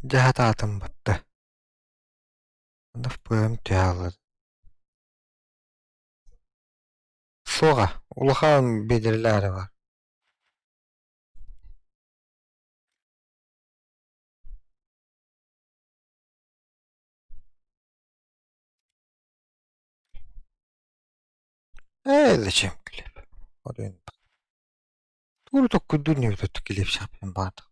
Дьэ сатаатым батта. Быам түһэ Суоҕа, улахан биэдэрэлээх баар. Ээ, зачем килиэп? Тугу токкуйдуур иннибит килиэп сааппын баҕардым.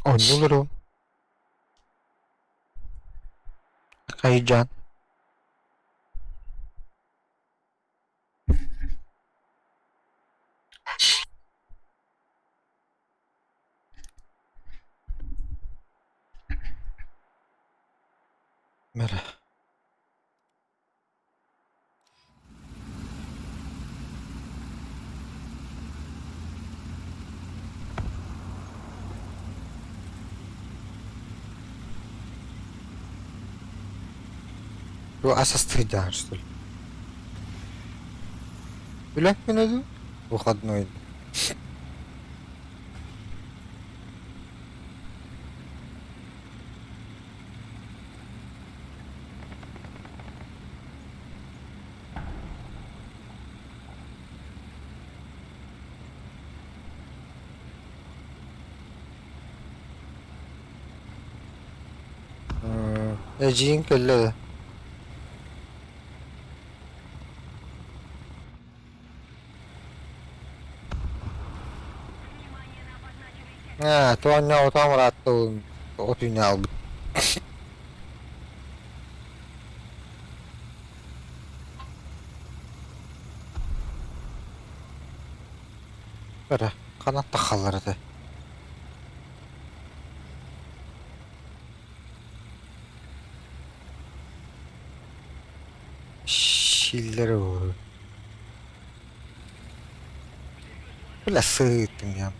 Онньуу олоруом Хайдьаан Бэрэ Бу ас астыйдаах что ли? Үлэппин дуу? Выходной. Эдьиийиҥ кэллэ да? Аа, тоонньообутаҕым ыраатта от үүнэ хаалбыт. Эрэ, ханан таххаллар этэ? Сииллэрэ уһу. Бля сыттым я.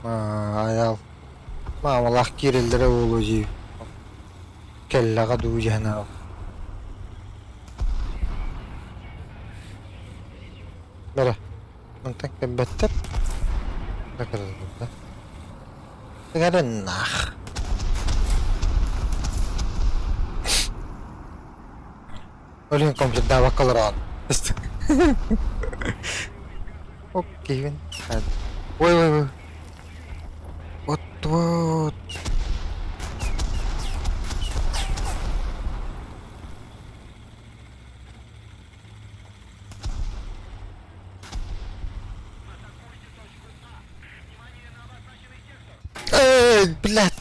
Айал маамалаах киирэллэрэ буолуо дии. Кэллэҕэ дуу дьаһана. Бэрэ, мантан кэлбэттэр. Да кэлэллэр да. Ыҥырыннаах. Ол иһин компьютердаабакка олороҕун. Окей. Ой, ой, ой. Вот вот. Эй, блядь,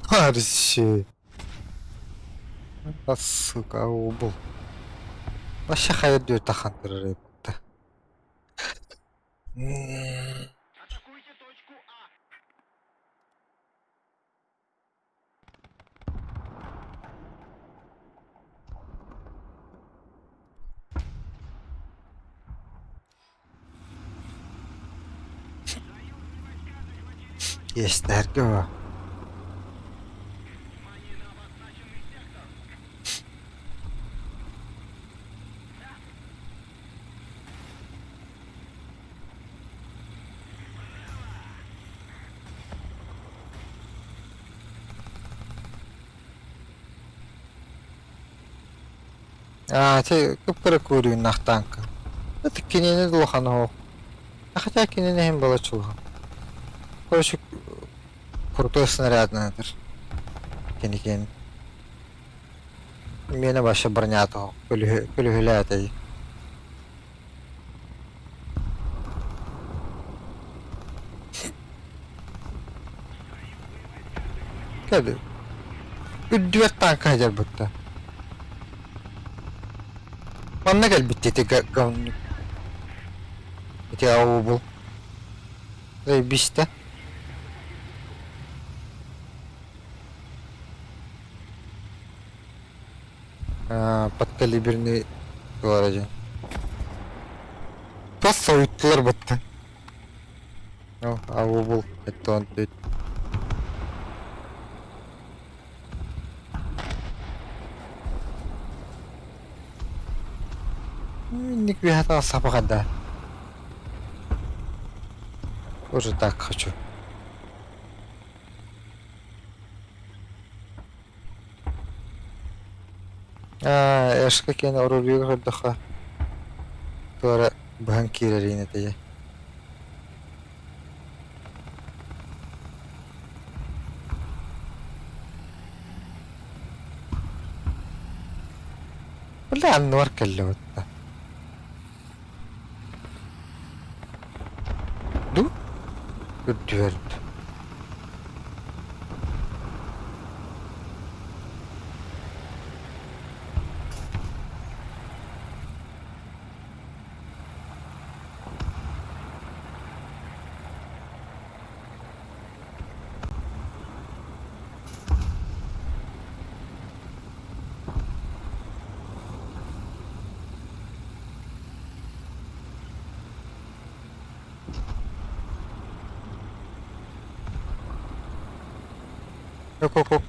ханарщи. Да, сука, убыл. Вообще хайа дүөтэ хантырар эбит. Иэстэһэргэ баа. Аа, ити кып-кыра куурүүннээх тааҥка. Это кинини да улахан оһох. Хотя кинини иһин балачча улахан. Короче, крутой снарядный этэр. Киникин. Миэнэ вообще бронята оһох. Көлүһүлээтэй. Кэби. Үрдүбэр тааҥка сылдьарбытта. Манна кэлбит ити говнюк. Ити аубул. Заебись-то. Подкалиберный туора Тас соһуттулар батта. Аубул это он Инник үөһэ сапаҕа Уже так хочу. Аа, эшка киэн оруобуйга көрдөххө, туора быһан киирэриин этэйэ. Бля, анныгар кэллэ батта. Ду? Үрдүбэр. Yok yok yok.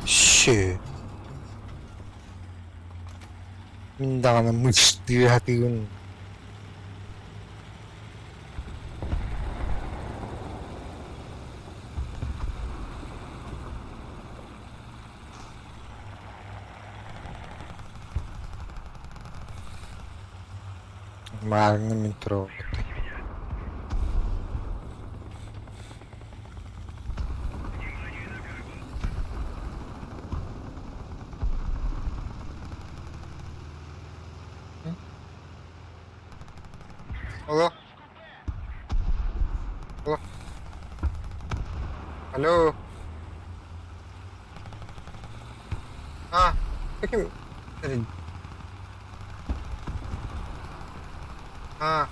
Ши. Мин даҕаны мычтыы сатыыбын. Маарыҥҥа мин туруорбутум. Алло. Алло. Алло. А, каким? А.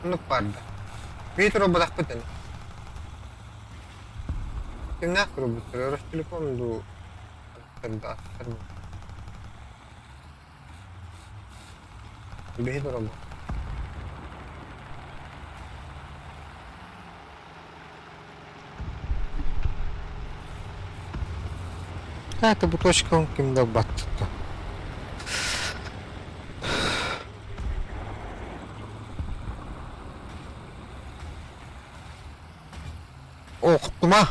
Оннук баарда. Биир туруорбатахпыт ини. Кимнээх туруорбуттара Ростелеком дуу аттар Биһи туруорбут. Это буточка ким да баттытта. Охтума!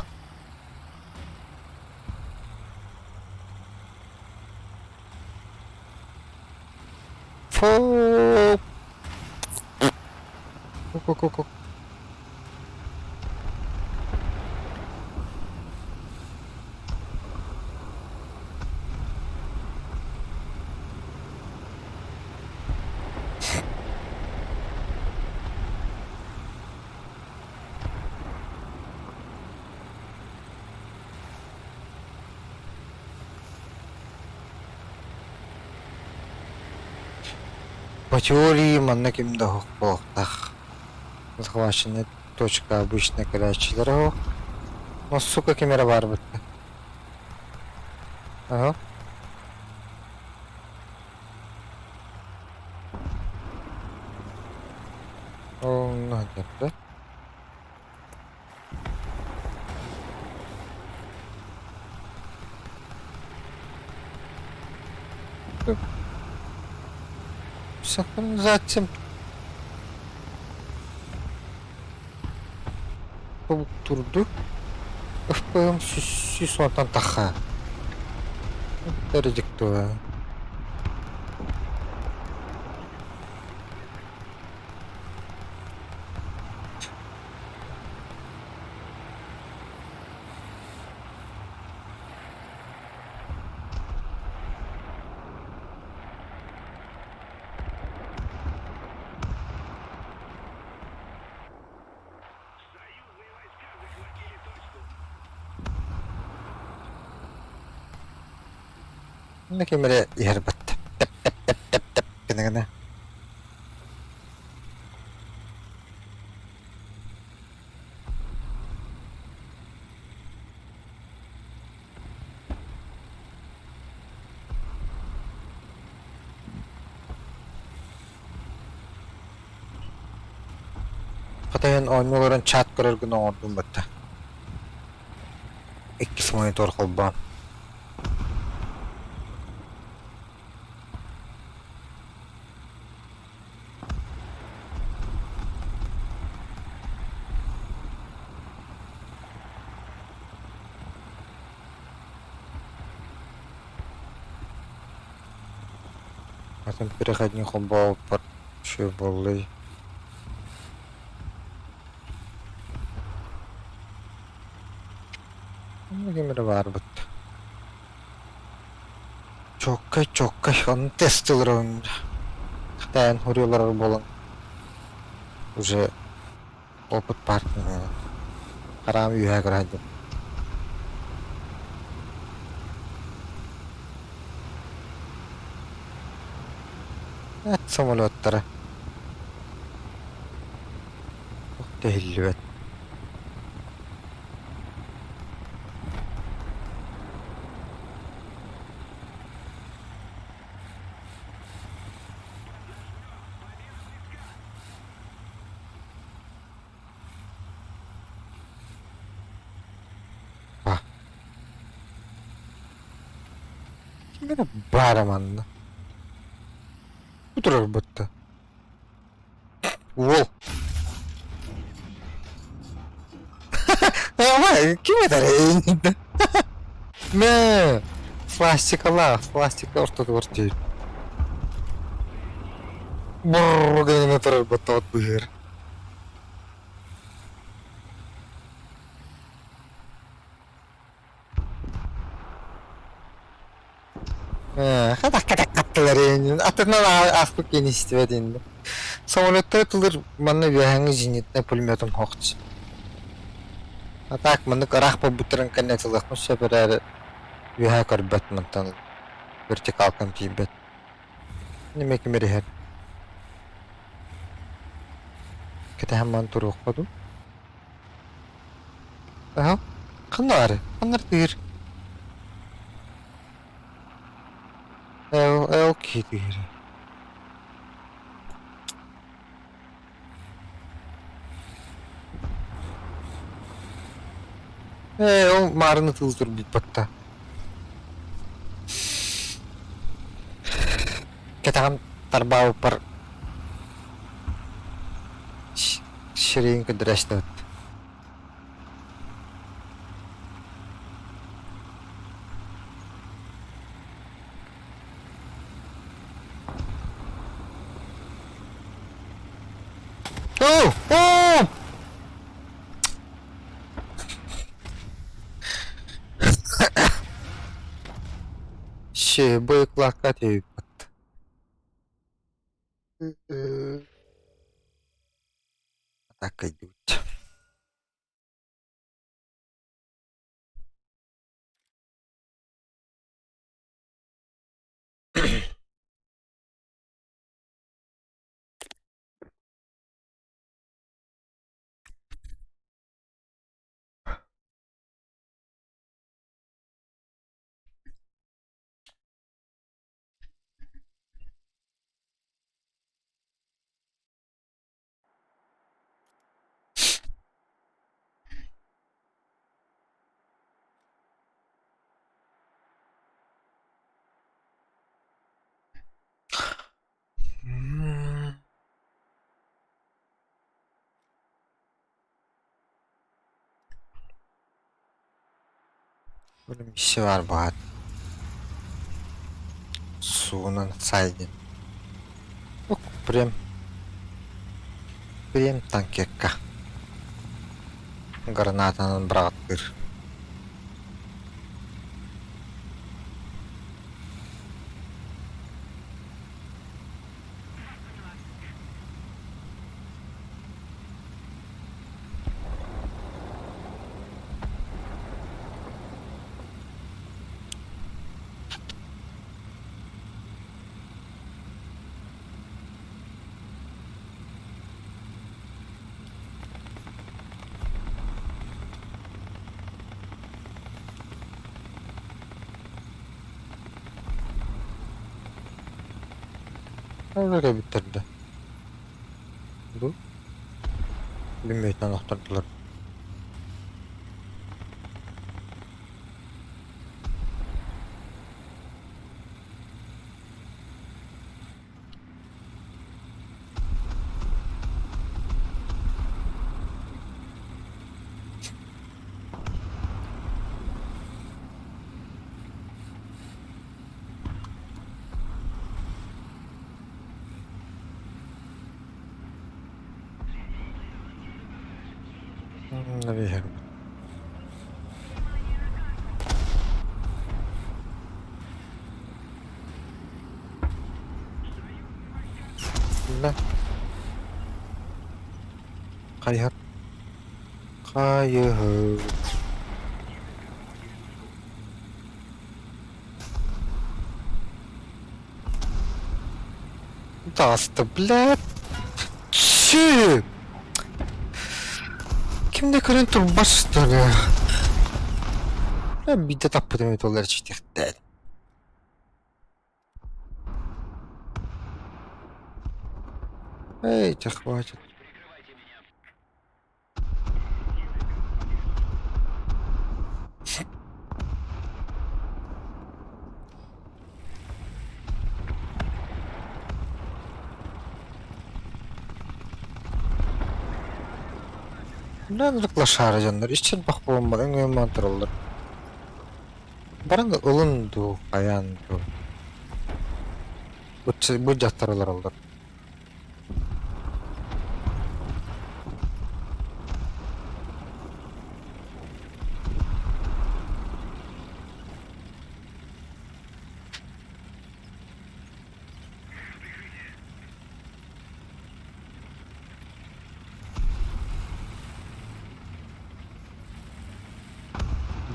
Фу! Ку-ку-ку-ку. По теории манна ким да оһох буолуохтаах. Захваченный. Точка обычно кэлээччилэр оһох. Но сука ким эрэ баар бытта. Ага. Онно да. Синхронизация тобуктуурдук ФПМ 110 тахха. Передиктура. Ким эрэ иһэр батта. Тэп тэп тэп тэп тэп гына гына. Хатайан оонньуу олорон чат көрөр гына оҥордум батта. Иккис монитор холбоон. Атын переходник холбообуппар үчүгэй буоллай. Ким эрэ баарбыт. Чуоккай, чуоккай, ону тестылырын хатаан хоруйаларар буолан уже опыт баар хараам үөһэ көрө сылдьар. Самолеттара иһиллибэт. Ким эрэ баара манна. Бу турар бытта. Уол. Ким этэр Мэ, пластикалаах, пластика ортотугар түүн. Бррр гына турар быттаҕыт быһыыр. Хатах-хатах Атынан ааспыт киһини истибэт инде. Самолеттары тылыр манна үөһээҥҥи зенитнэй пулеметум хоһчу. А так маннык ыраах буолбуттарын кэннэ тылыахпын сөп эрээри үөһээ көрбөт мантан вертикалкам тиийбэт. Неме ким иһэр. Кэтэһэн баран туруохха дуу? Аһа, ханна баарый? Ханна тыыр? Эл, эл киһи тыыры. Ээ, ол маарыны тыл турбут батта. Кэтэҕин тарбаабыппар сирэйин көрдөрөөчтөбүт. Оо! Оо! Ще боекулакка тиийбит. Так идут. Миссия баар баҕар суунан сайдын. Прям прям танкетка гранатанан быраҕаттыыр. Ол эбиттэр да. Бу Билбэйтэн охтордулар. Наверное. Да. Хайыһар. Хайыһар. Таҕыста, блядь. Чү! Ким да көрөн турбат что ли? Биирдэ таппытым эбит ол эрчитиэхтээн. Эй, чэ хватит. Наннык лошара дьоннор ис-чэрбэх буолан өҥөйөн тураллар. Баран ылын дуу, хайаан дуу. Бу дьахтар олороллор.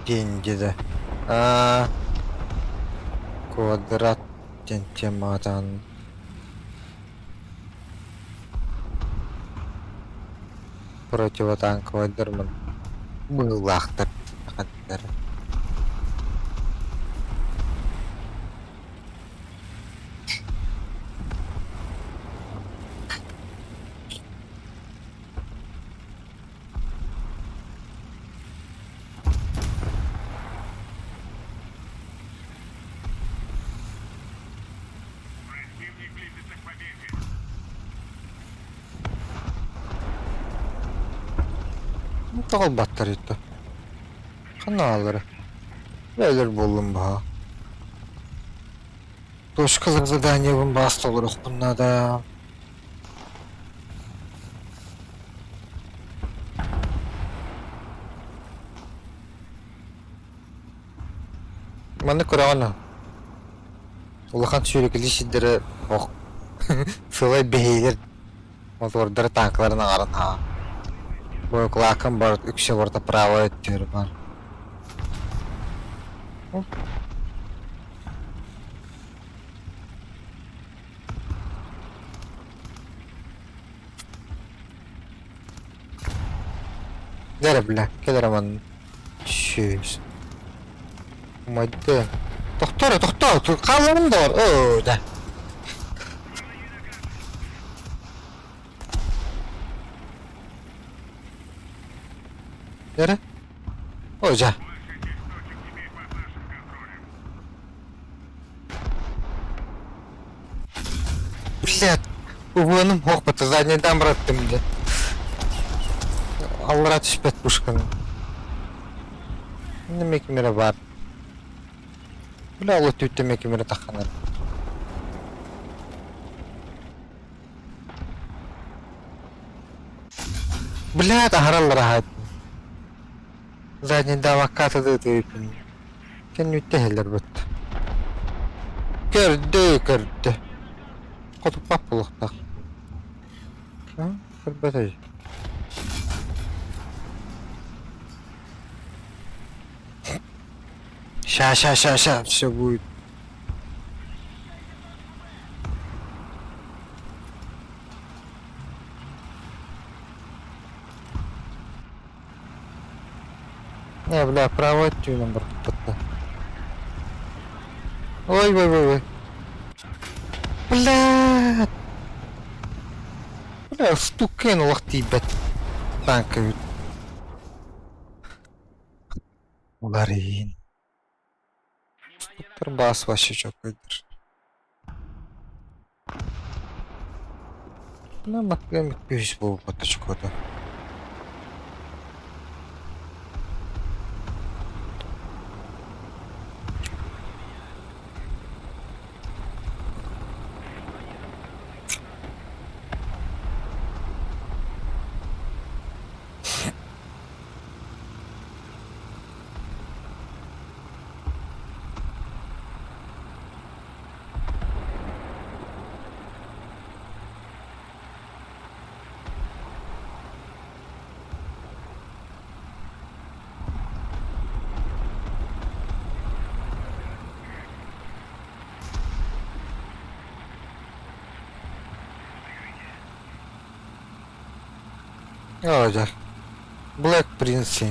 Диэн диэтэ. Аа квадрат диэн тематан противотанковайдармын быһыылаахтар Тоҕо ылбаттар это? Ханна ааллара? Бэйэлэр буоллун баһа. Точкалар заданиебын баас толоруохпун наада. Маннык көрөҕүн аа? Улахан сүүрэкэлии сирдэрэ ох сылай бэһиилэр мотордары танкаларын аҥарын аа Боекулаакын бар үксэ барыта правай өттүгэр бар. Дьэ бля, кэл эрэ манна. Сүүс. Умайды. Тохтоо эрэ, тохтоо! Хааллаҕым да бар. Оо, да. Эрэ. Ой, дьэ. Блядь, угуоным суохпут, заднийдан быраттым дьэ. Аллара түспэт пушканы. Нэмэ ким эрэ баар. Бля, ол өттүттэн эмиэ ким эрэ тахханар. Бля, таһараллар аһаат. Задний давакка тыдыытыыппын. Кэнниттэн иһэллэр быт. Көрдө, көрдө. Хотуппат буолуохтаах. Көрбөтөй. Ща, ща, ща, ща, все будет. Не, бля, правой өттүнэн барбыттар. Ой, ой, ой, ой. Бля! Бля, стуккен олох тиийбэт танка эбит. Уларыйын. Стуктар баас вообще чокойдыр. Ну, Максим күүс буолбут очкота. Олдьар. Black Prince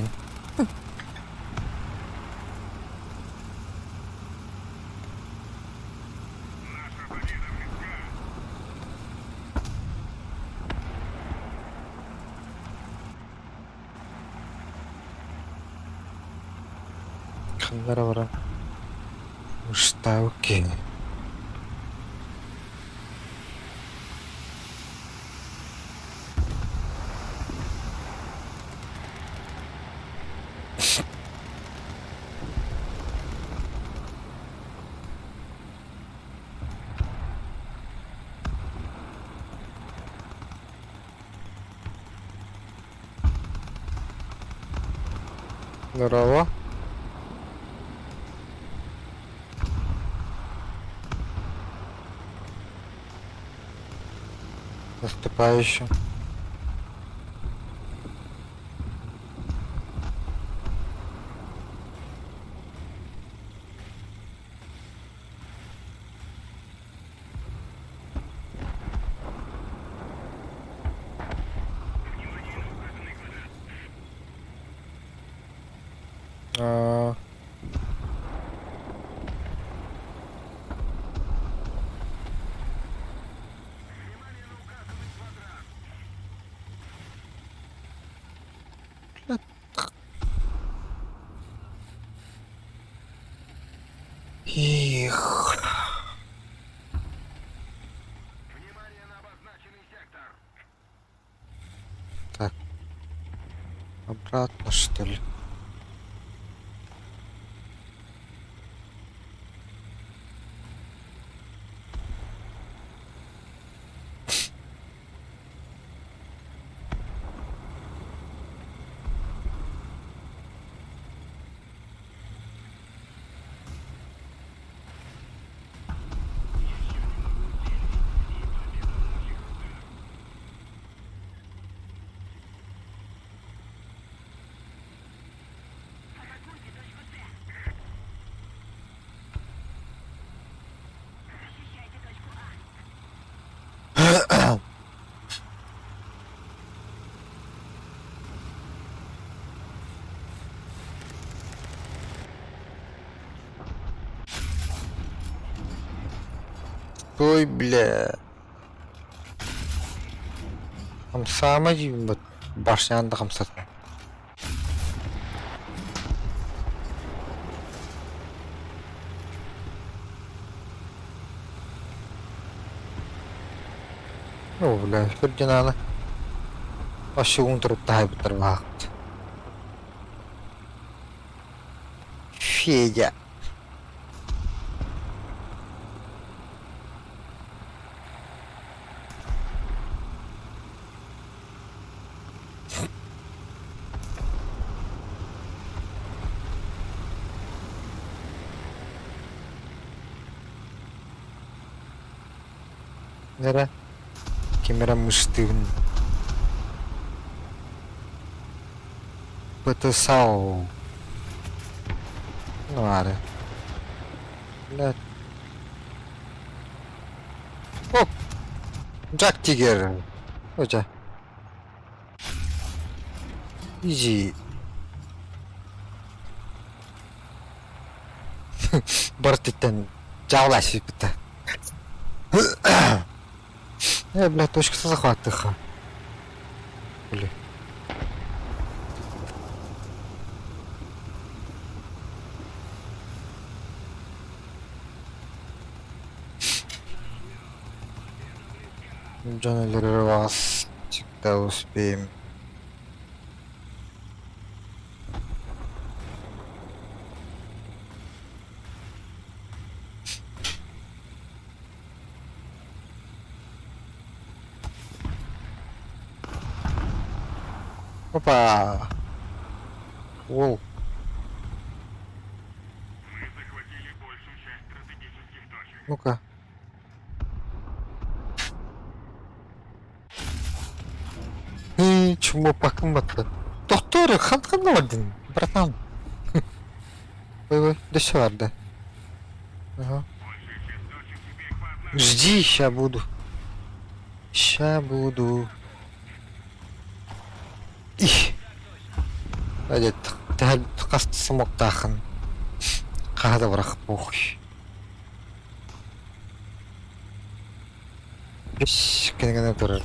Ханнара баран Устаукин. Здорово. Наступающим. А, Их. Так. Обратно, что ли? Ой, бля. Хамсаама диибин башнян да хамсатан. О, бля, Фердинана. Вообще унтер таһайбыттар баахт. Федя. Эрэ ким эрэ мыштыыбын ПТСАУ Ну аары. Блядь. Оп! Джак Тигер. Оча. Изи. Бартыттан дьаалаасыппыта. Э, бля, точкасы захваттыха. Бля. Дьон өлөрөр вас всегда успеем. Опа! Уол. Ну-ка. Чмо пакын батты. Тохтоо хантан бардын, братан? Ой, ой, дөссө барды. Ага. Жди, ща буду. Ща буду. Их. Хас смоктаахын. Хаһа да бырах похуй. Үс киниганы турар.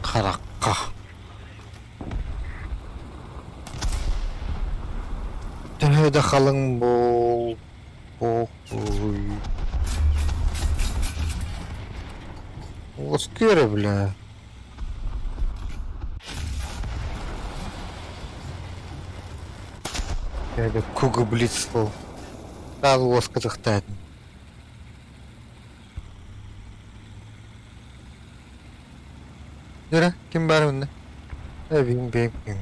Харахха. Төһө да халыҥ буол похуй. Оскыра, бля. Это Куга Блицкого. Таал уоскатыхтаатын. Дөрө, ким баар онно? Э, бим бим бим.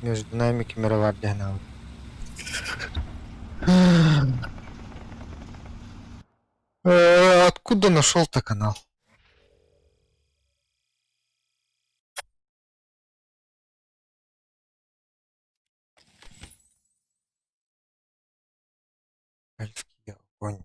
Между нами ким эрэ баар диэн аҕабыт. Откуда нашел-то канал? Альский огонь.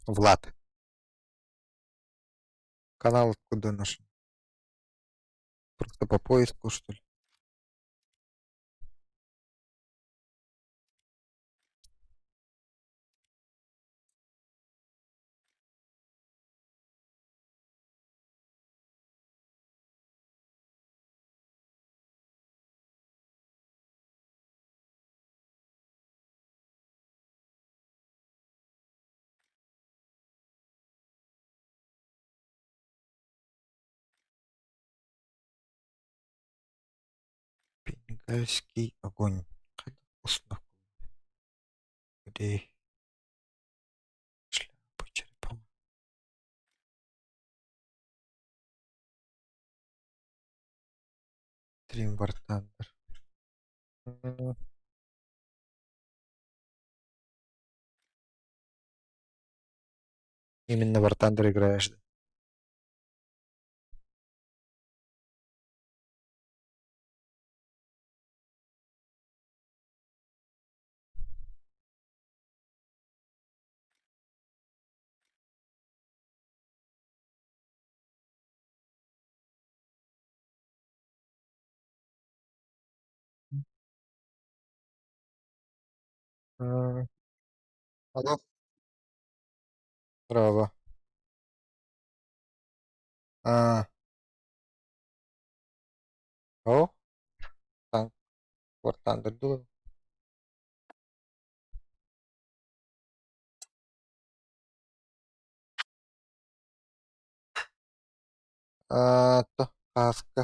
Влад. Канал откуда нашел? Просто по поиску, что ли? Бенгальский огонь. Хайдах Где шляпа черепа. Стрим War Thunder. Именно War Thunder играешь, да? Алло. Браво. Аа. О, танк. War Thunder дуо. А, то кааска.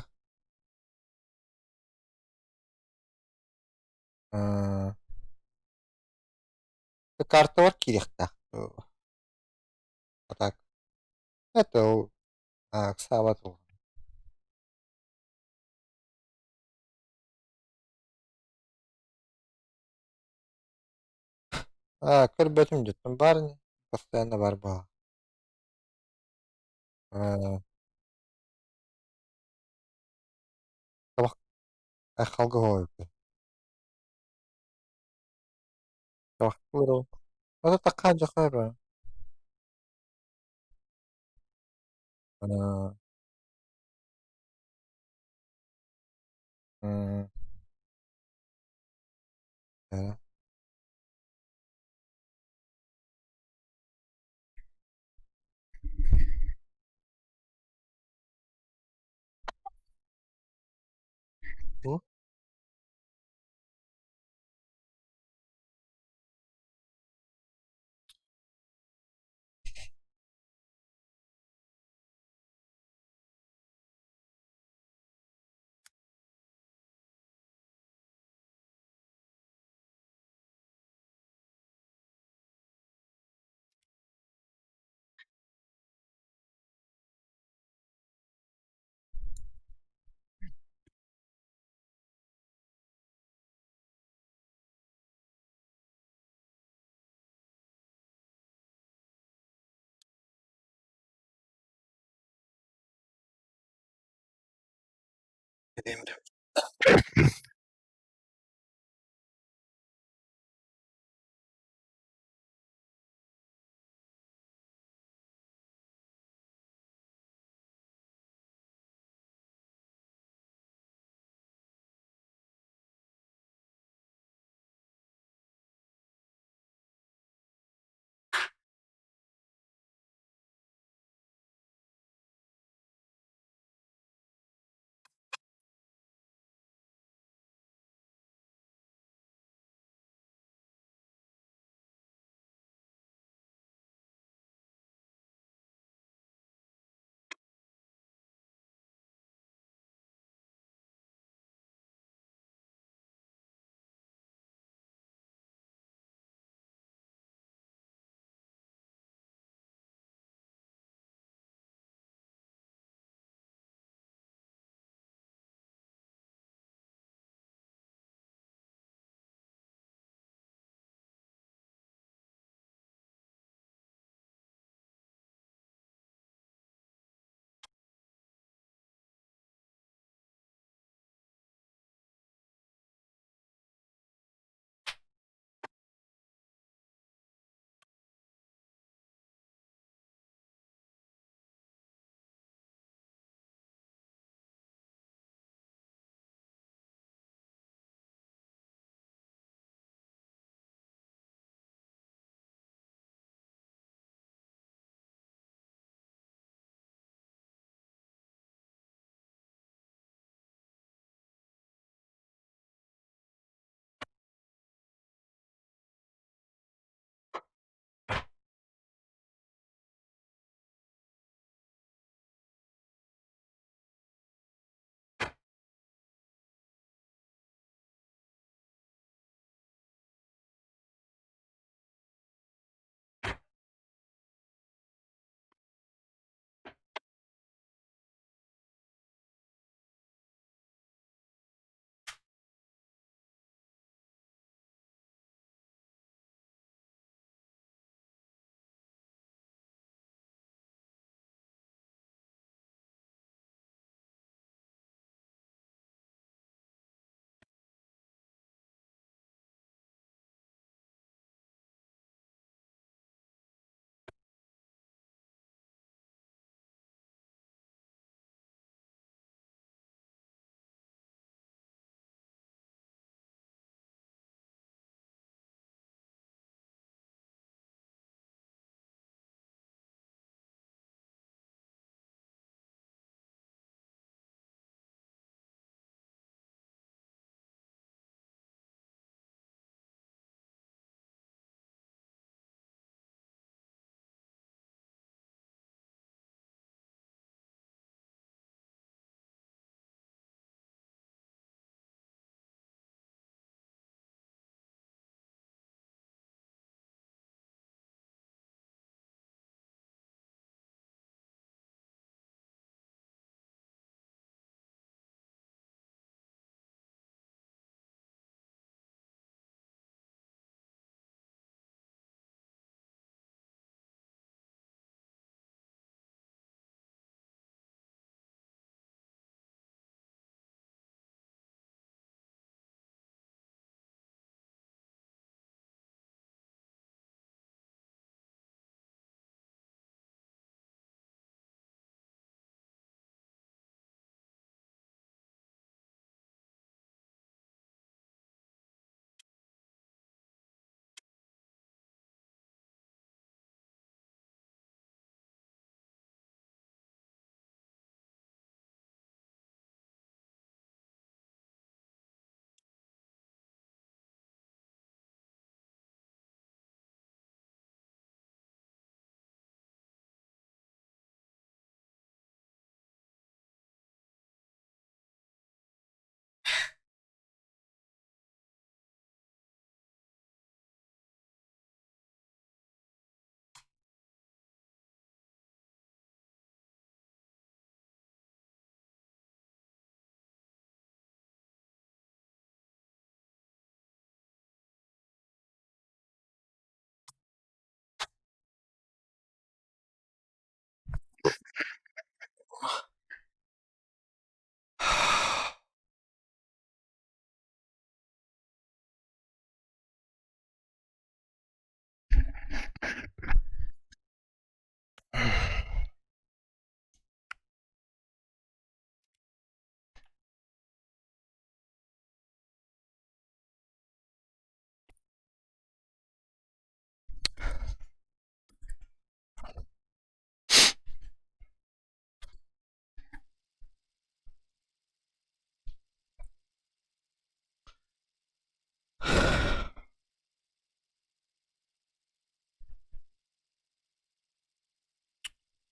Аа, картабар киириэхтээх. А так это ол ыксаабат ол. Аа, көрбөтүм дьиттэн баар ини, постоянно бар буолар. Аа, табах айхалга хоойбут. Табахтыыр ол. Ото такка дьахар. Аа, м, э, бу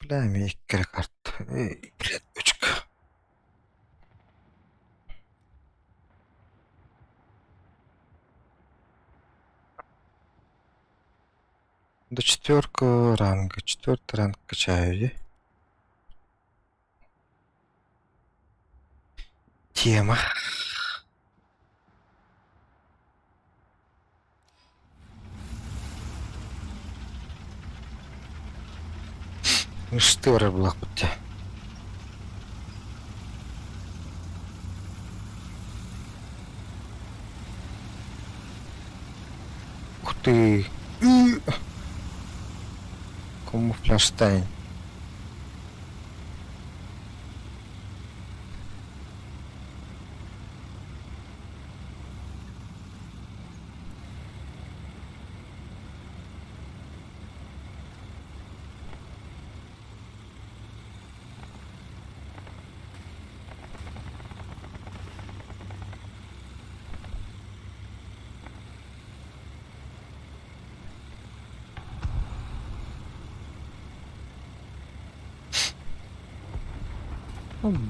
Бля, эмиэ икки эрэ карта. Эй, блядь, очко. До четверка ранга, четвертый ранг качаю, дии. Тема. Мышты барар буоллахпыт дии. Ух ты! Камуфляжтайн.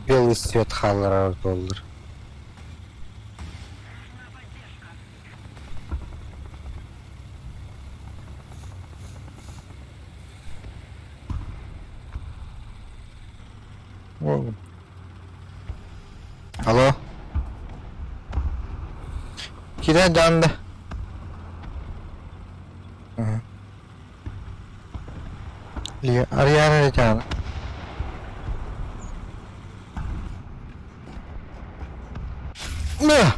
Белый свет хаалларар буоллар. Алло. Кирэн дьаанда. Арыйаан эрэ дьаана. На!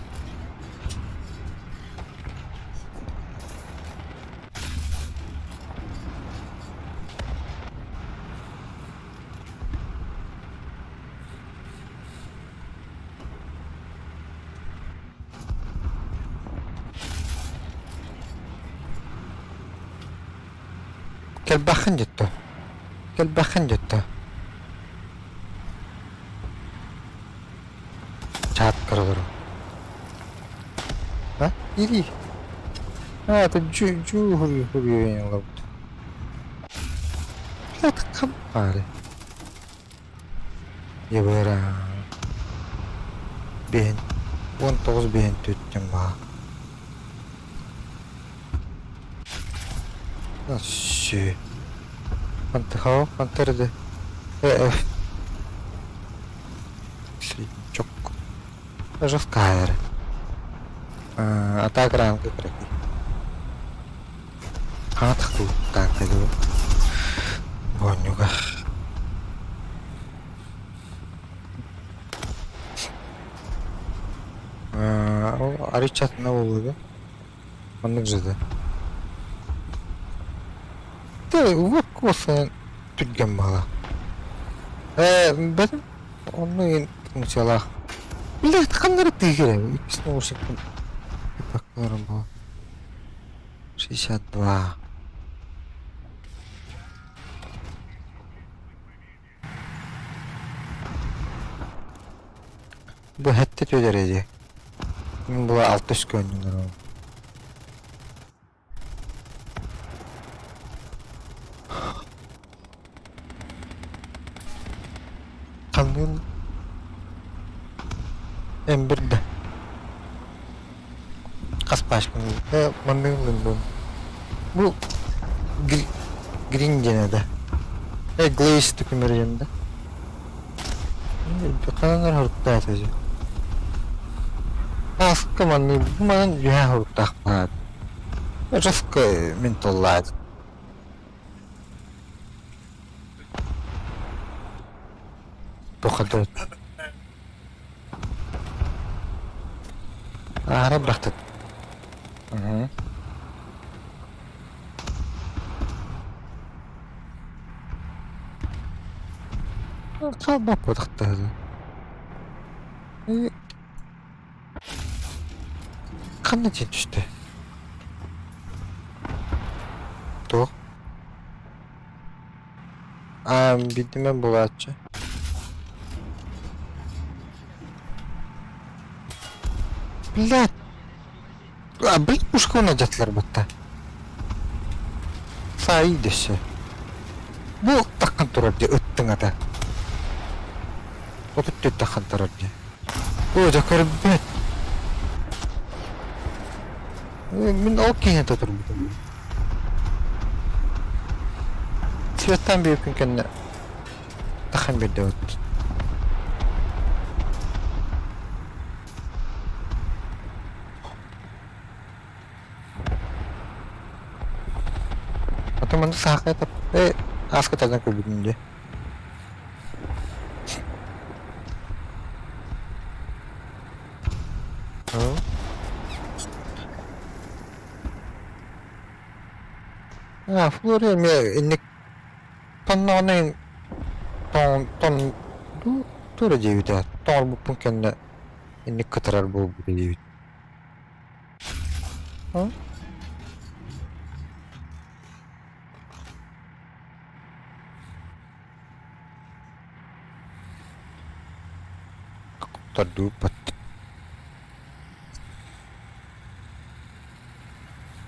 Кэлбэххин дьиттэ. Кэлбэххин дьиттэ. Чаат көрөлөрү. А? Ири. А, это джу джу хури хури лабут. Блядь, кампари. Ебыра. Биһин. 19 биһин түттүм баа. Сүү. Хантыхао, хантырды. Э, Среднячок. Жесткая. Атака ранга кыракый. Хаатах таакка Бонньуга. Арычатына буолуо Оннук дьыда. Ты вот косвенно түргэн баҕа. Ээ, бэтим онно функциялаах. Блядь, ханна тыгыры? Иккис наушникпын бу. 62. Бу хэттэ түөдэрэ дии. Мин була алтыс көөнньүнэр Ханныын Эмбир да. Хас пачканы э манныгын Бу грин диэн да. Э глейс түкүмэр да. Ханан хоруктаах этэ Ааска маннык бу манан үөһэ хоруктаах баар. Жестко мин толлаат. Туохха Аара бырахтыт. Хаалбаппытахтаһы. Ханна диэн түстэ? Туох? Аа, биирдэ булааччы. Блядь! А, блин, пушка дьатлар батта. Саи дөссө. Бу таххан турар дии ыттыҥ ата. 34 таххан турар дии. Оо, дьэ көрбөт. Мин ол киһи турбутум. Светтан биир күн кэннэ тахан биэрдэ А то манна саахай э ааска тардан көрбүтүм дии. А, Флория эмиэ инник тонноҕуна тоҥ тон тура диэбитэ. Тоҥорбуппун кэннэ инник кытарар буолбута диэбит. Тардыыппат.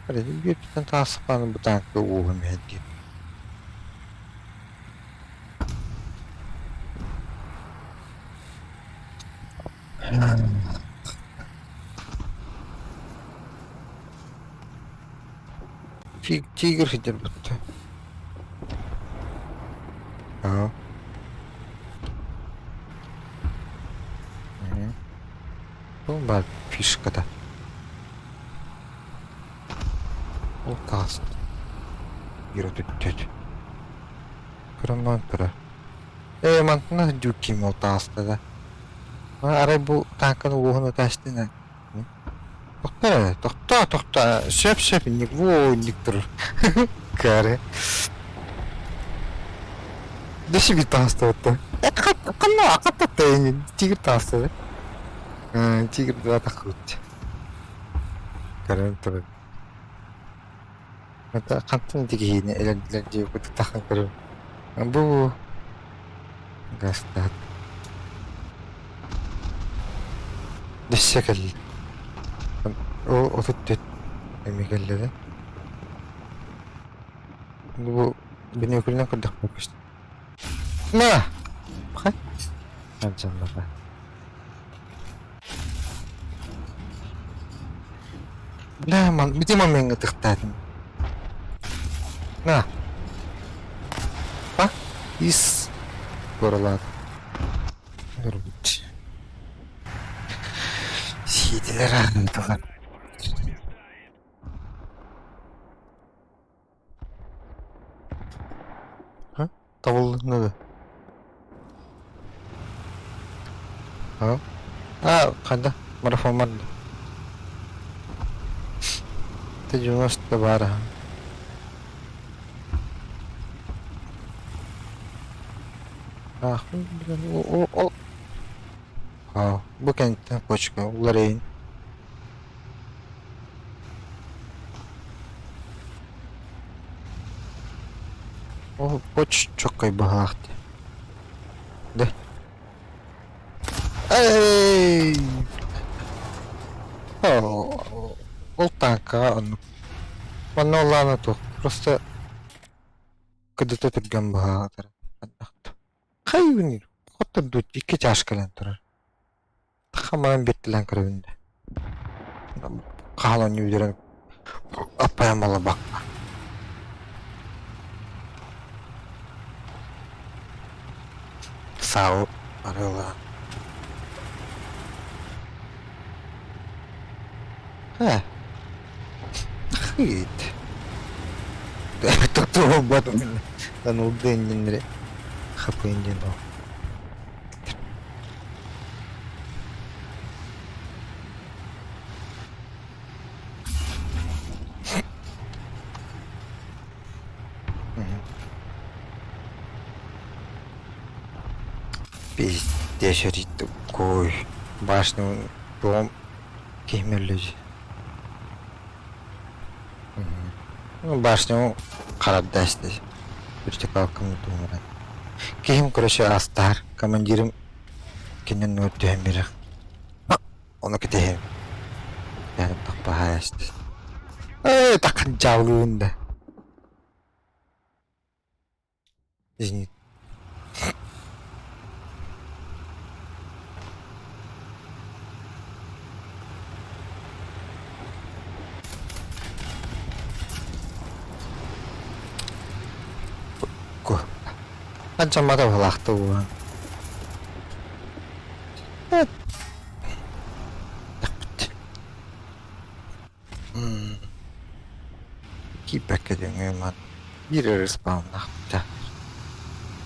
Бииртэн таасыппааны бытаанка уоһум иһэн диэн. Тигр сидербит. Аа. Бу баар фишката. Ол таас. Юра түттүт. Кырамман тура. Ээ, мантан дьүкким ол тааста да. Арай бу таакканы уоһун ытаастына. Тохтоо эрэ, тохтоо, тохтоо. Сөп, сөп, инник, во, инник турар. Кары. Дөссө биир таҥастабыт Ханна хаттатта тигр таҥастабыт. Тигр да таххыбыт. Көрөн турар. Это хантан ити киһини элэрдилэр диэбит таххан көрөр. Бу гастаат. Дөссө кэлли. Ол 34 эмиэ кэллэ да. Бу биноклинэн көрдөхпүнэ көстөр. На! Пхай. Алдьаннара. Бля, ман, ити момеҥҥа тыхтаатым. На. Па? Ис. Туоралаат. Көрбүт. Сиитилэр аһынтылар. Табыллынна да? А? А, ханна? Марафон барда. Ты 90 баар Ах, о, о, о. Бу кэнниттэн почка уларыйын. Ол поч чоккай быһаах дии. Да. Эй! Ол тааҥкаҕа оннук. Манна оллаана туох. Просто кыдыта түргэн быһаатар. Хайыын хоттордуу икки чашкалаан турар. Хаманан биэртэлээн көрөбүн да. Хаһан оонньуу бүтэрэн аппайан балабакка. Саал арыалаан. Ээ. Хыйт. Тохтообот Анулды инниннэри хапыйын диэн ол. Пиздец, такой башню дом киһимэр Башню харадда вертикалкам туһунан. Киһим короче астаар командирым кинин түһэн биэрэр. Ону кэтэһэм. Тахпаһаайаст. Ээ, таххан дьаалыын да. Зенит. Аччаммата быһылаахта буолан. Киирбэккэ дөҥүө биир эрэ спауннаахпыта.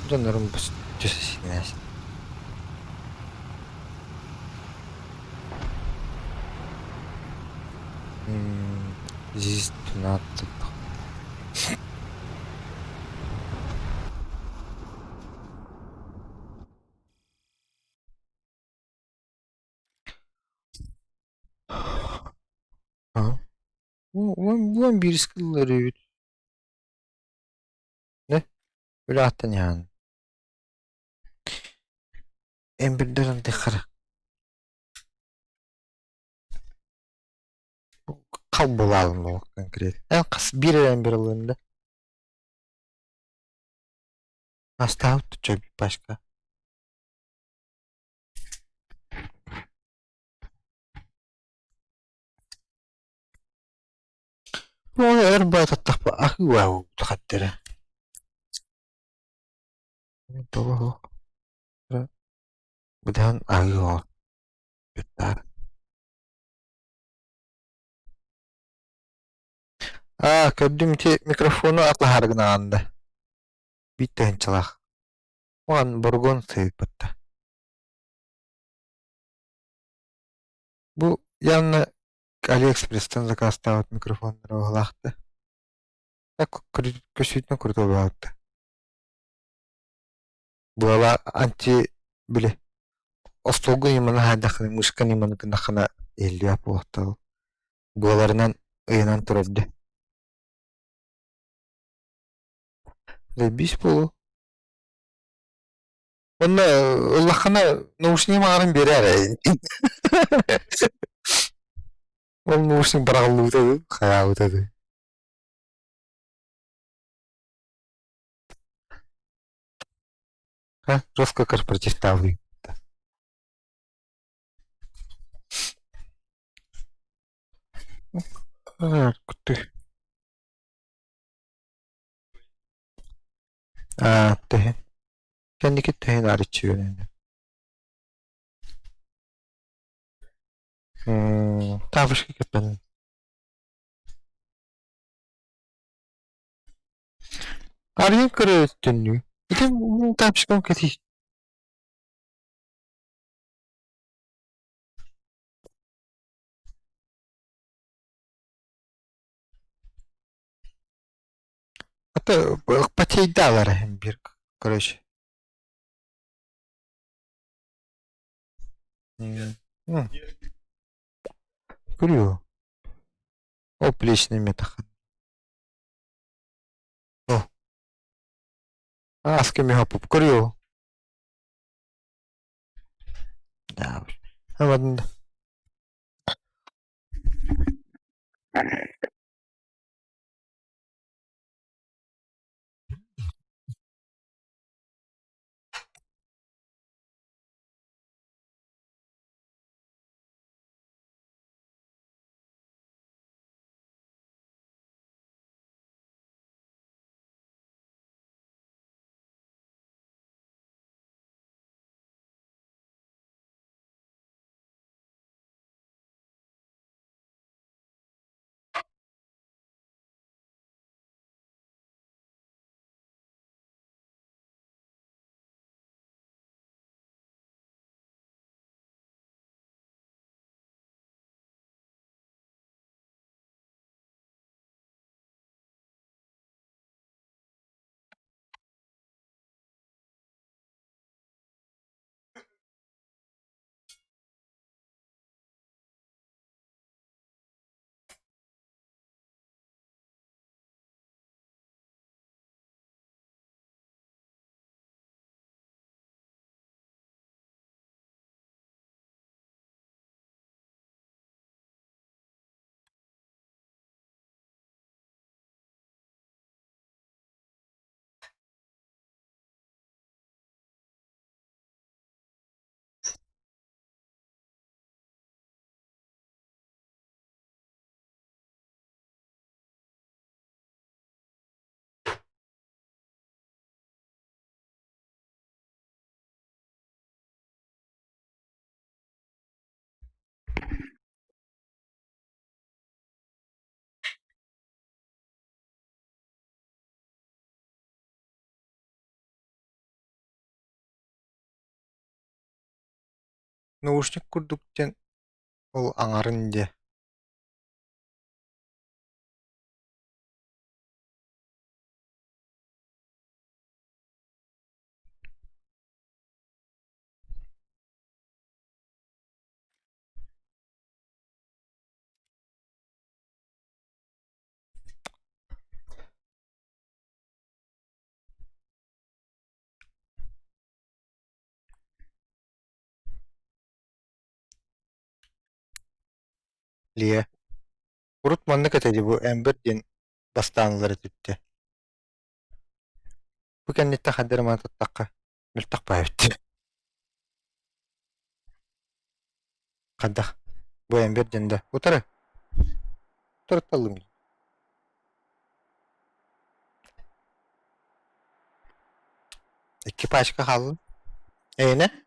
Дьоннорум түс Здесь 12. Уон биир скиллар эбит. Не? Үлэҕиттэн иһэн. Эмбирдэр антыхара. Хал булаалым ол конкретно. Эн хас биир эрэ эмбир ылыам да. Астаабыт чөй пачка. Ол өр баататтахпа аһыы хаттара. Тоҕо Быдаан аһыы оҕо бүттаар. Аа, көрдүм ити микрофону атлаһаары гынаҕын да. Биир тыһыынчалаах. Уон бургун сыыйбытта. Бу явно Алиэкспресстэн заказтаабыт микрофоннара быһыылаахта. Так көстүүтүнэн крутой баҕайыта. Буола анти били остуолга ньыманы хаайдаххына мышка ньыманы гыннаххына иһиллибэт буолуохтаах. Буоларынан ыйанан турар дии. Заебись буолуо. Уонна ыллаххына наушник маҕарын биэрээр Ол наушник быраҕыллыбыта дуу, хайаабыта дуу. А, жестко корпоративтаабый. Кутты. Аа, төһө? Кэнники төһөн арыччы үөрэнэ. Тапочка кэппэн. Арыйан көрөттөннүү. Ити тапочкам кэтий. А то потейдалар бир, короче. Көрүө. Ол плечный метахан. О. Аска мехапып көрүө. Да. Амадында. Наушник курдук диэн ол аҥарын диэ. Лия, урут маннык этэ дии бу Эмбер диэн бастаан ылар этибит Бу кэнниттэн хайдах эрэ маны туттахха мөлтөх баайбыт Хайдах? Бу Эмбер диэн да утары утары Икки пачка хаалла. Эйэнэ? Э,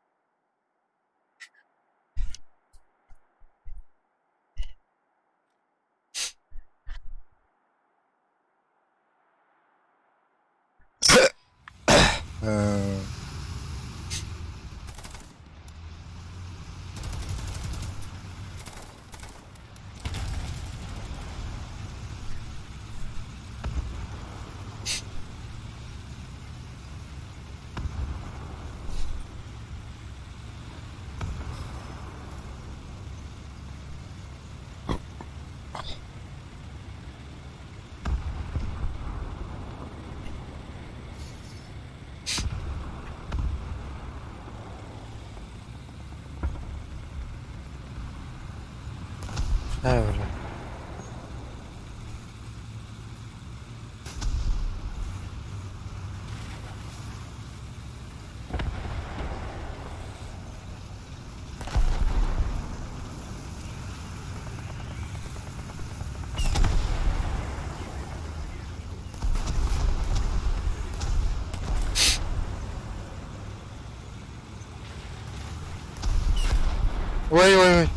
Ээ, бля. Ой ой ой.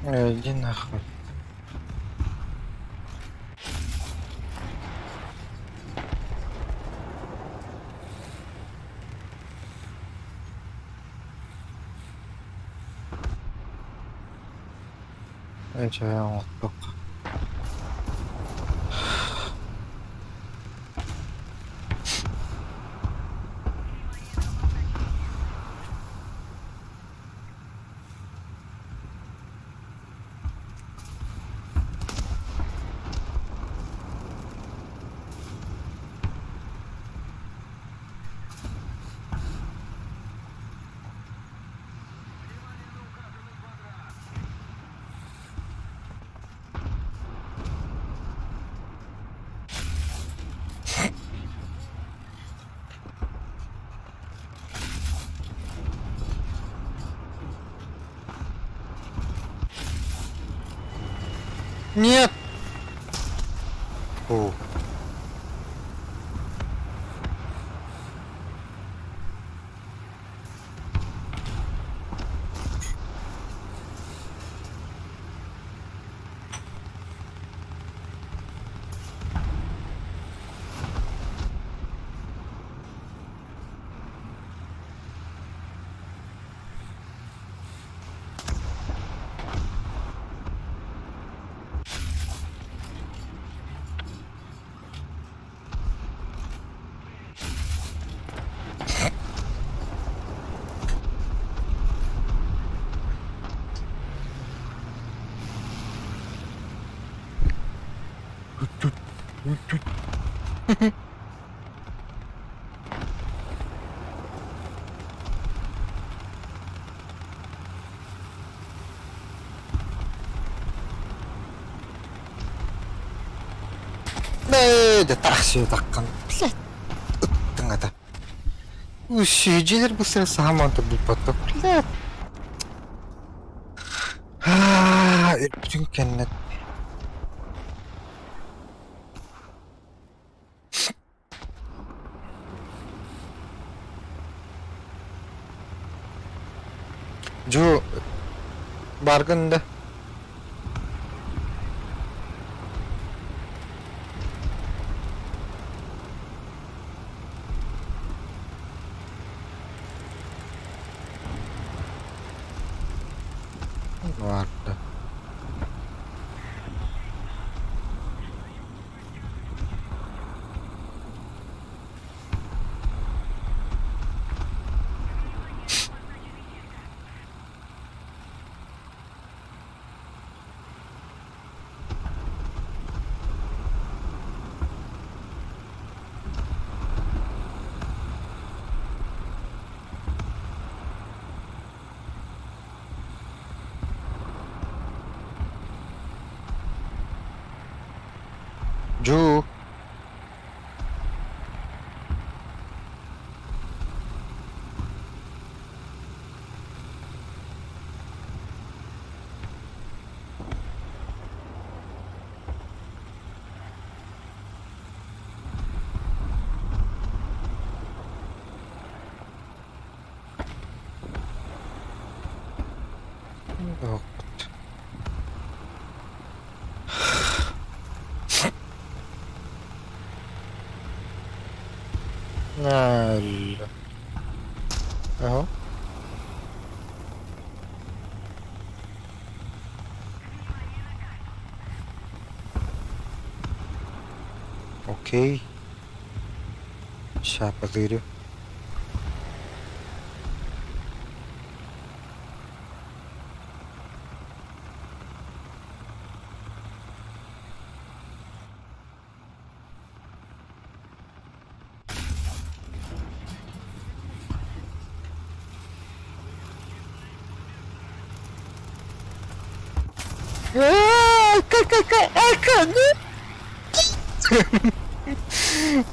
Иди нахуй. Эчээ оҥордох. Нет! Фу. Да таах сиэтэххин, блядь, ыттыҥ ата. Дьиэлэр быстара саһамаан турбуппаттар, блядь. Өлбүтүн кэннэ Дьуу, баргын да? Барда. Дьуу. Оһохпут. Өллө. Аһа. Окей. Ща позырю.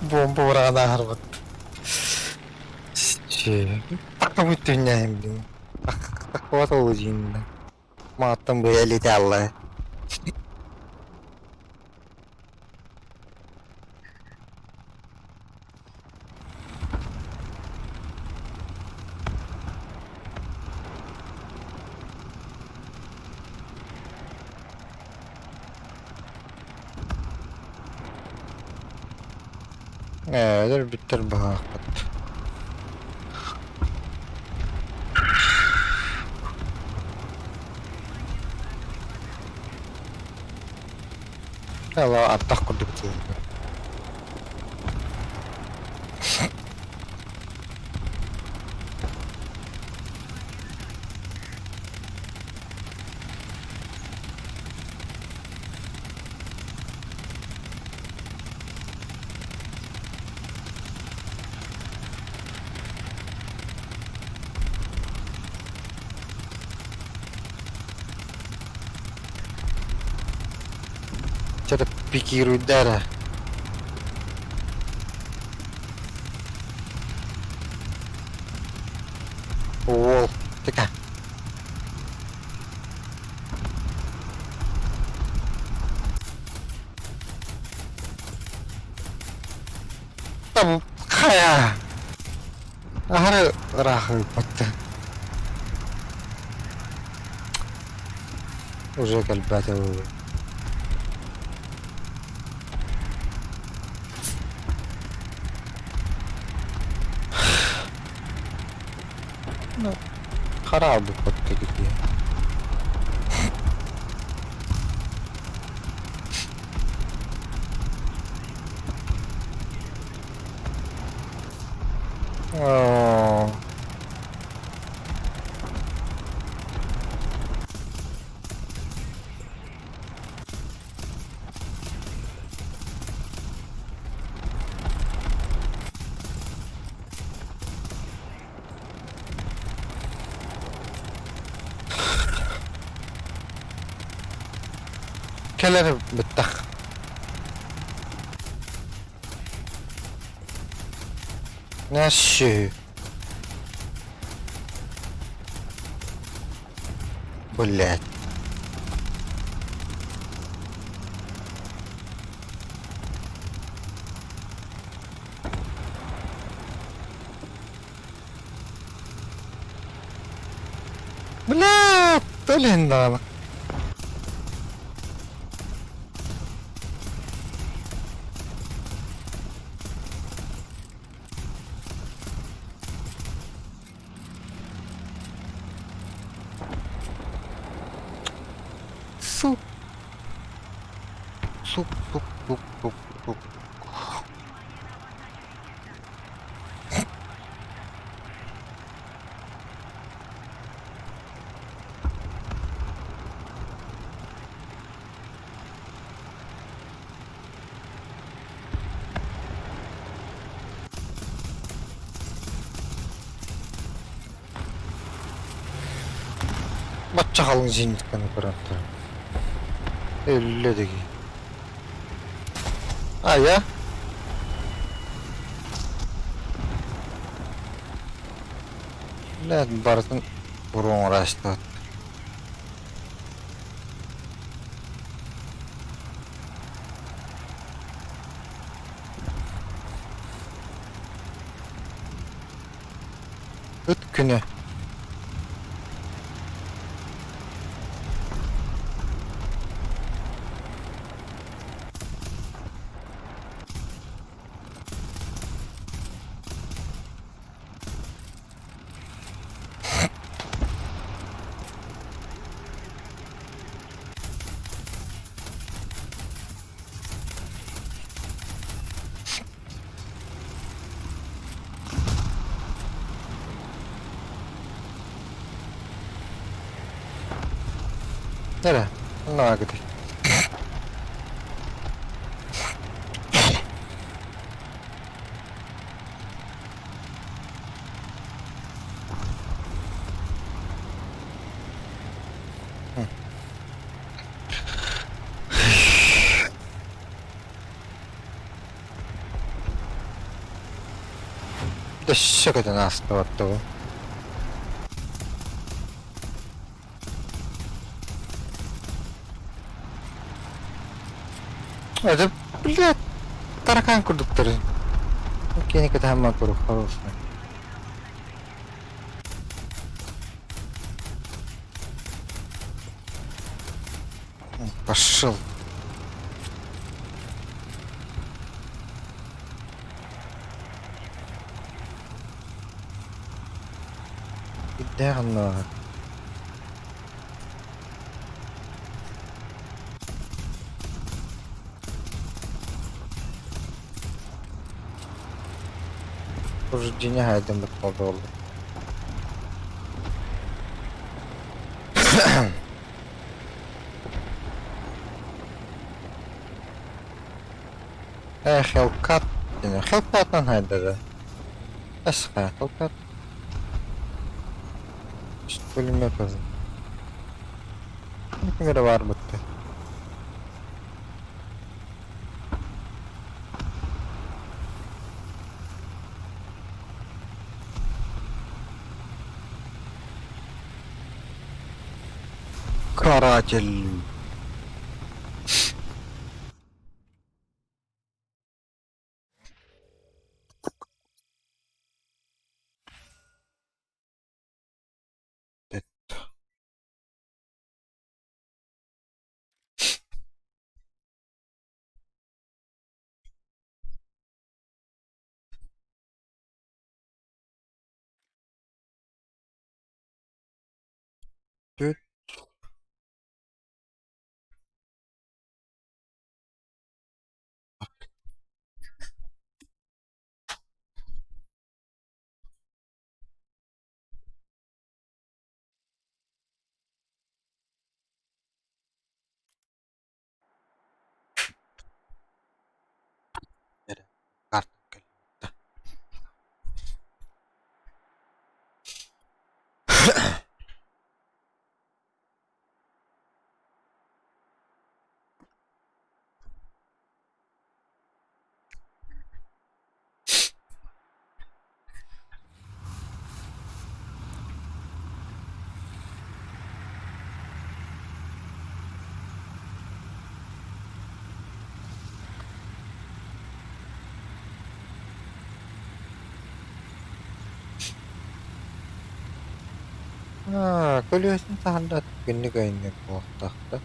Бомба быраҕан ааһарбыт. Бүтүннэһим Такого олузинна. Мааттан быйа леталла. Ээ, бүттэр быһаахпыт. Ала аттах курдук тыылга. Что-то пикирует эрэ. Уол, тыка. Там хайа! Аһары ыраах ыыппатта. Уже кэлбэтэ Ну, хараабыппыт кигитиэ. Оо. Кэлэр быттах. Нащи. Блядь. Блядь, блин, даҕаны. Сук. Сук, сук, сук, сук, сук. Бачча халыҥ зенитканы көрөн туран. Өллө дэгии. Айа. Блядь, барытын буруоҥ ыраастаат. Ыт күнэ. Эрэ, онно Өссө көтөн аастыбат дуо? Это, блядь, таракан курдуктар. Кини кытаһамман куруук хороший. Пошел. Кирдээх оннооҕор. Рождение хайдаммыт буолла. Э, Hellcat диэн. Hellcat'нан хайдара. Эсхэ, Hellcat. Пулемет Ким эрэ баар бытты. Каратель. Түт. Аа, көлүөһэтин таһында күннүк айанныыр буолуохтаах да.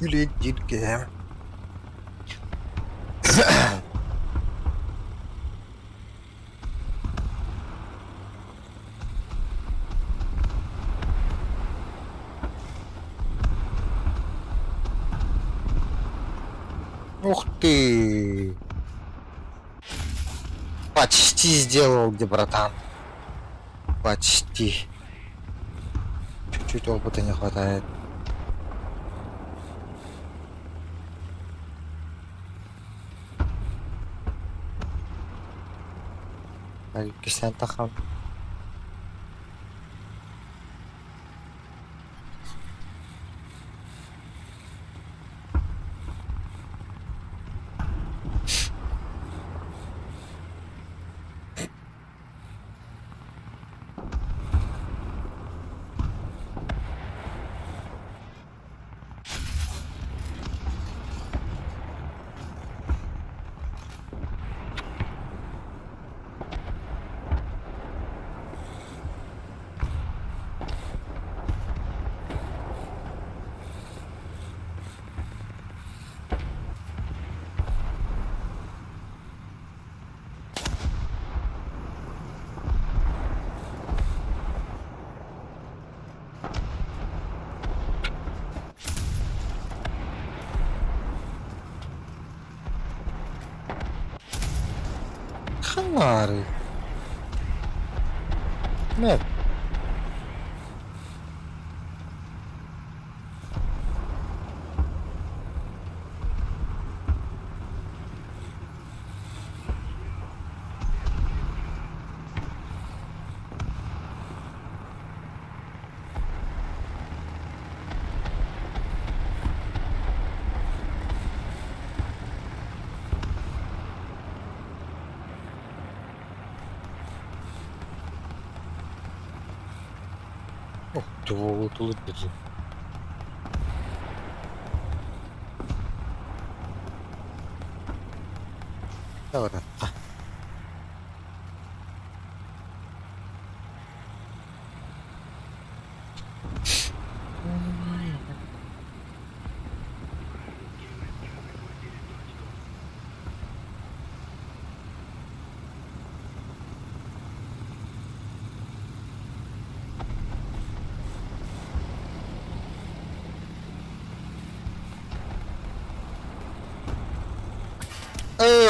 Үлэ Ух ты! Почти сделал, где братан. Почти. Чуть-чуть опыта не хватает. Иккистээн таххан. Ханнаарый? Мэп. Ух ты,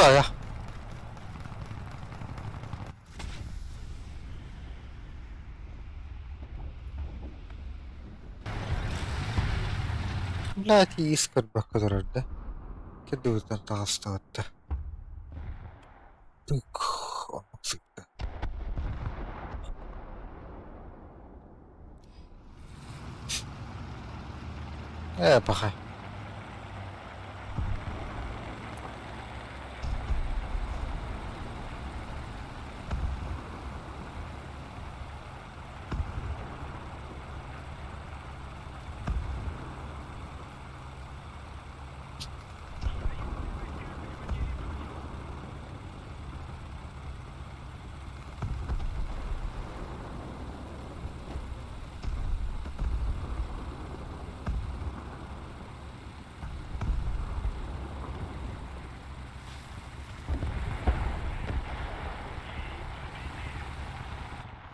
Туох Блядь, иис көрбөккө турар да. Кирдибитин таҕыстыбыт да. Тук, оннук сытта. Ээ, пахай.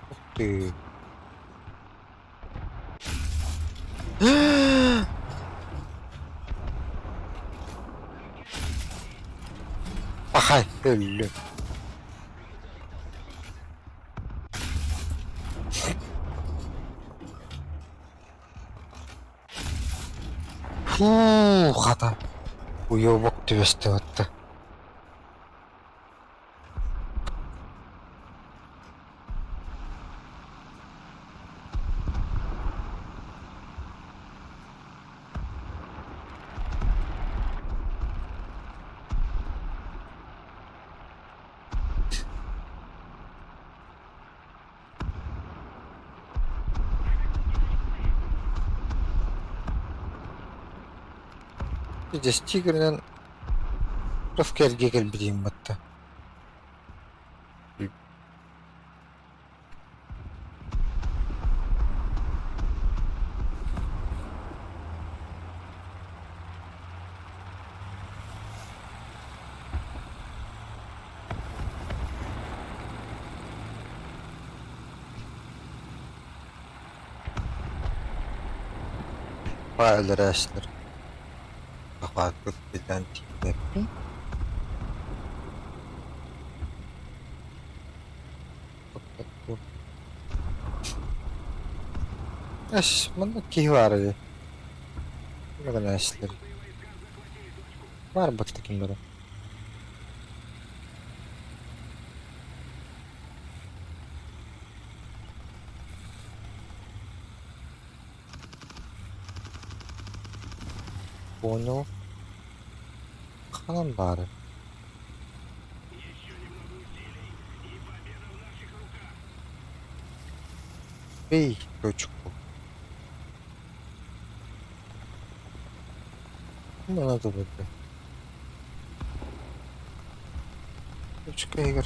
Ух ты. Пахай, өллүм. Фу, хата. Уёбок түбэстэ батта. Дьэстии тигринэн Рывка эргийэ кэлбитим батта. Өлөрөөччүлэр Захватпыт билэн тиийбэппин. Эс, манна киһи баар эбит. Гынаачлар. Баар батта ким бары. Понял. Ханан баары? Бей точку. Ну, надо будет. Точка игр.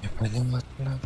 Непонятно.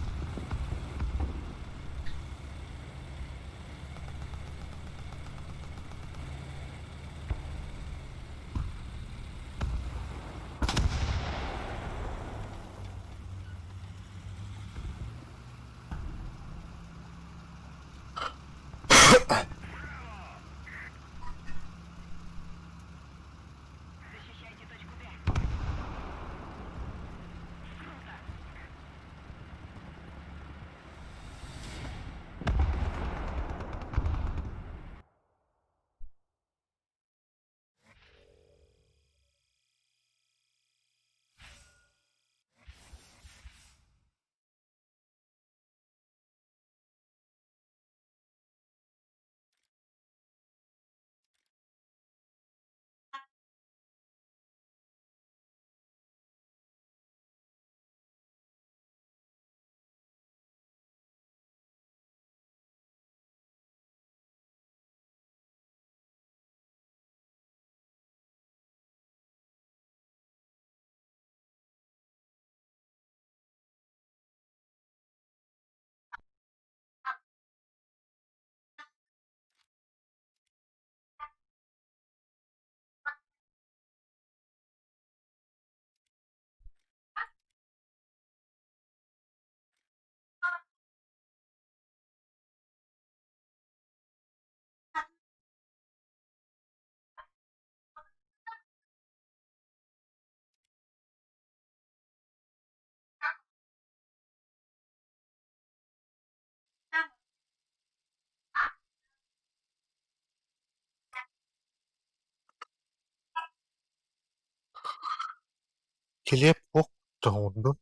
Килиэп суох тоһуурдун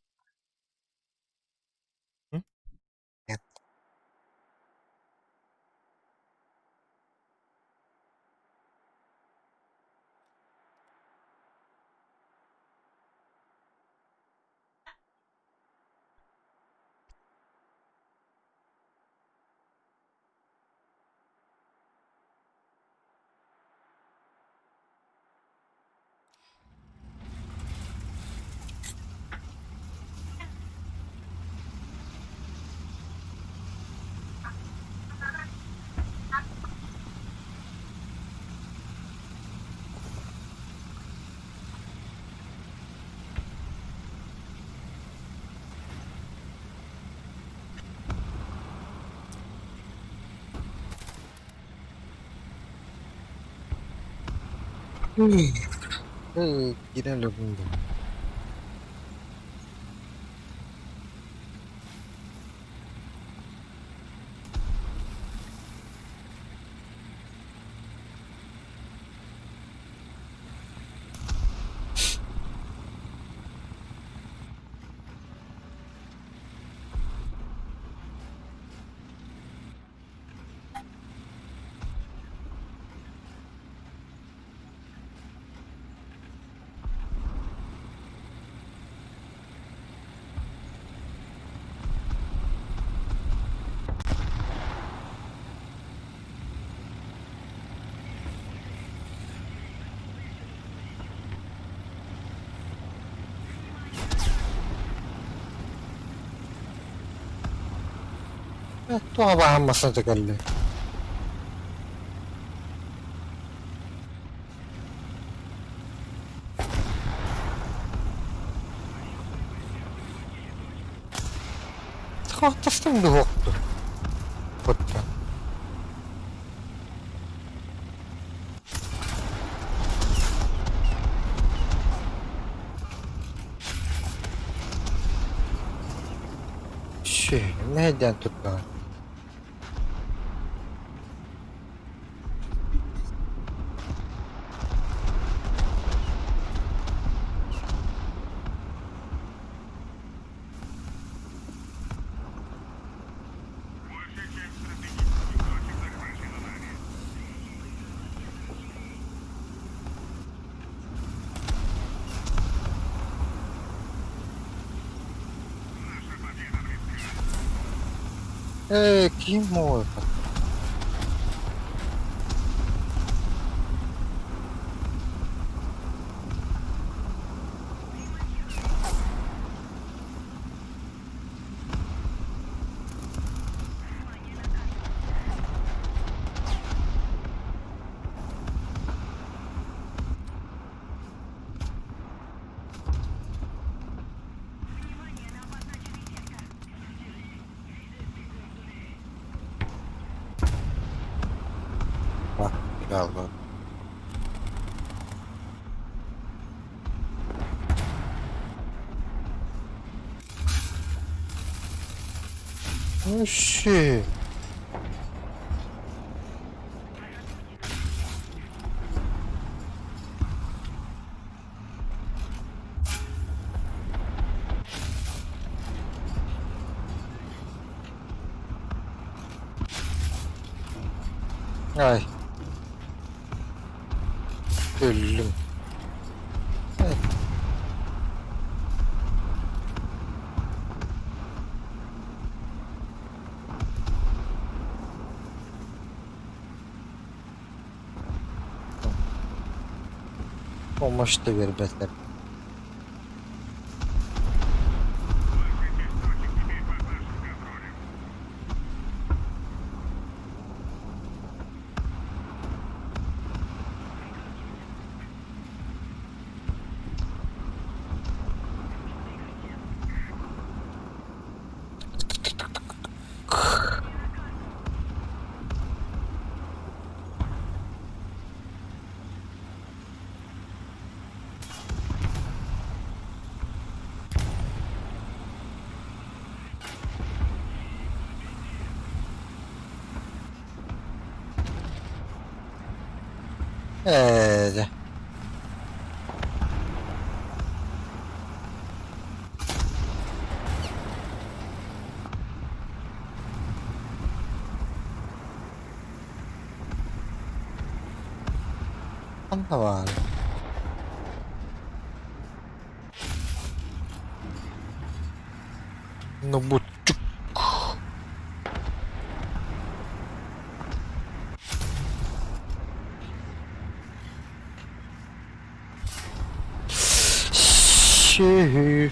Нет. Киирэн өлөрдүм дуу. Туох абааһын массыыната кэллэ? Хахтастым дуһуохту. Куттан. Мэһэйдээн турдаҕа. Ээ, ким это? Galiba. Oh shit. Ай. Өллүм. Помощь да биэрбэтилэр. Ээ дьэ. Ханна баар? Ну буччук. Сүһү.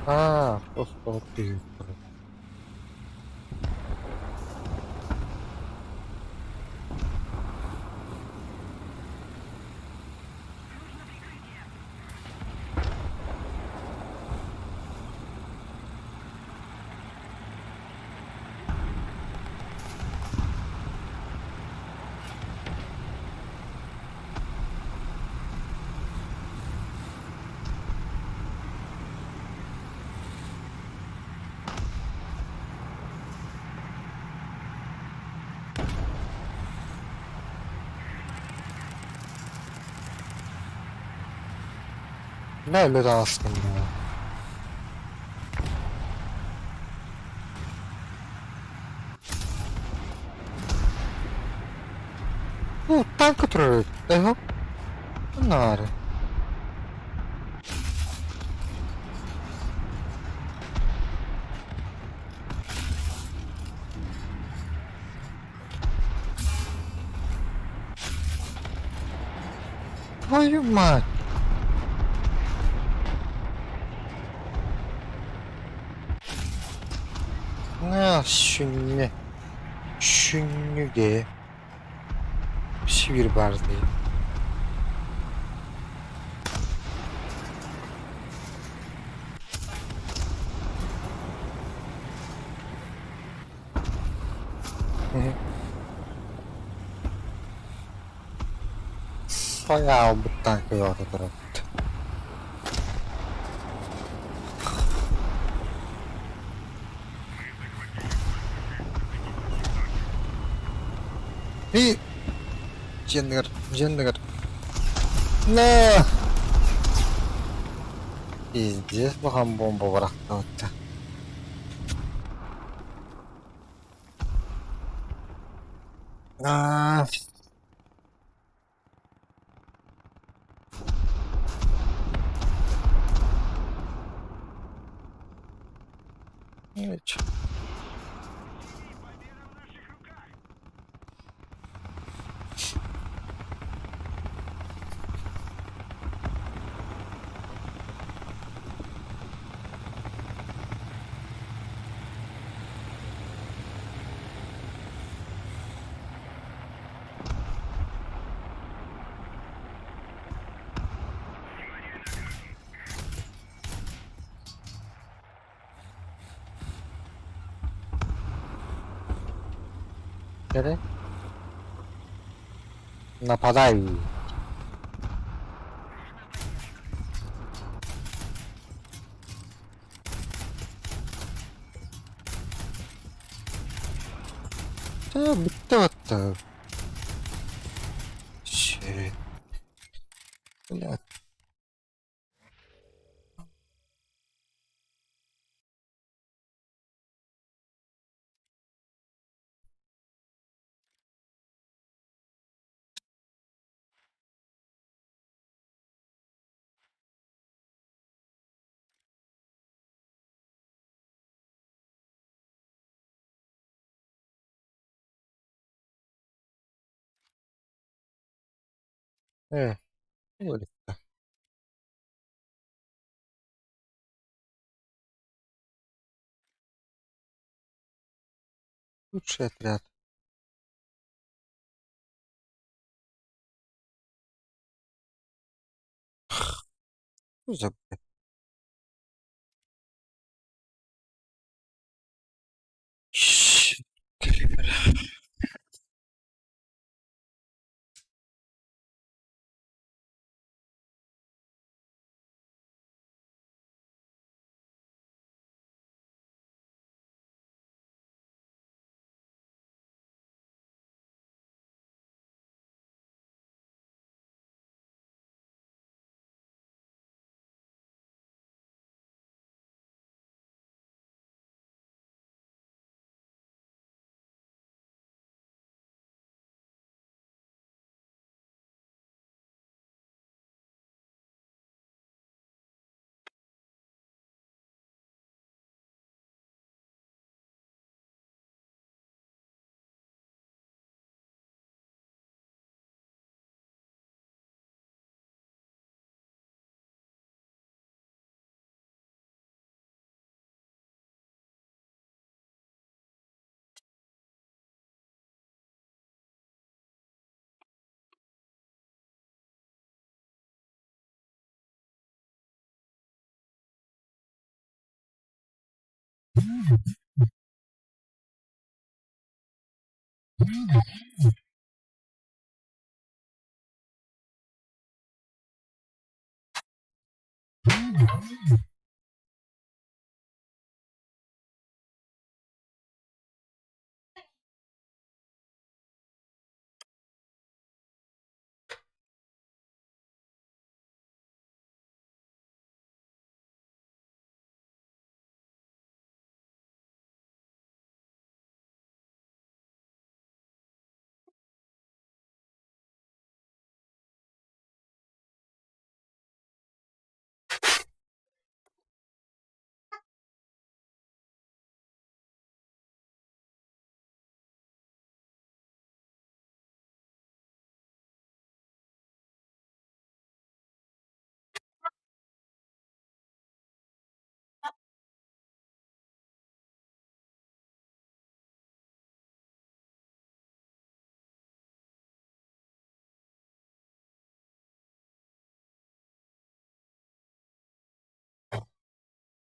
Аа, тос түһүөхтэрэ. Бля, өлө таҕыстым дуу. Ну, танка турар эбит. Наары. Твою мать! На, сүнньэ. Сүнньүгэ. Сибиир баар дии. Хайаалбыт таҥкыйаата турабыт. И дьиэннигэр, дьиэннигэр. На! Пиздец, бахан бомба бырахтыбыт. Аа. Ничего. Эрэ Нападай! Чэ, бүттэ батта. Щит. Бля. Ээ, Лучший отряд. Что за бред?